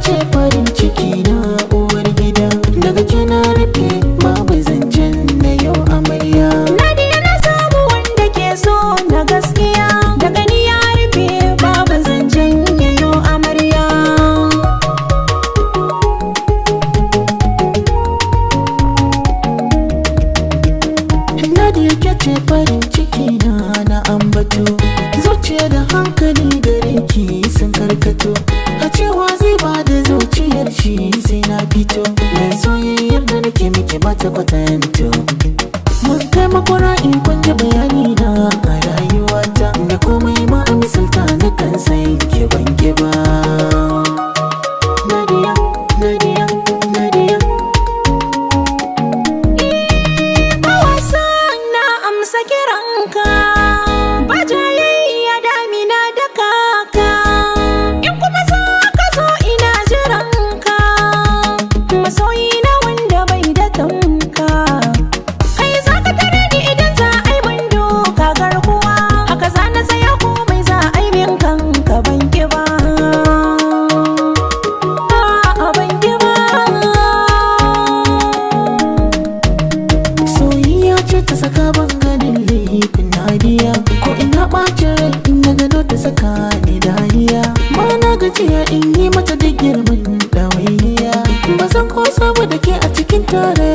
Ce farin ciki na uwar gida, daga kina rufe babu zancen na yau amarya. Nadiya na samu wanda ke so na gaskiya, daga ni ya rufe babu zancen yayo amarya. Nadiya ke ce farin ciki na na ambato, zuciya da hankali gare ki sun karkato. A cewa zai ba da zuciyar shi sai na fito, mai soyayyar da nake miki ba ta kwatanto. Mun kai makura in kun ji bayani na a rayuwata, da komai ma a misalta na kan sai ki ban ki ba. Nadiya, Nadiya, Nadiya. Ba wasa na amsa kiranka, ba jayayya damina da kaka. In kuma za ka zo ina jiranka, masoyi na wanda bai da tamka. Kai za ka tare ni idan za a yi min doka garkuwa, haka za na tsaya komai za a yi min kanka ban ki ba. A'a ban ki ba. Soyayya ce ta saka ban ganin laifin Nadiya, ko ina ɓacin rai in na gano ta saka ni dariya. Ba na gajiya in yi mata duk girman ɗawainiya, ba zan kosa ba da ke a cikin tare.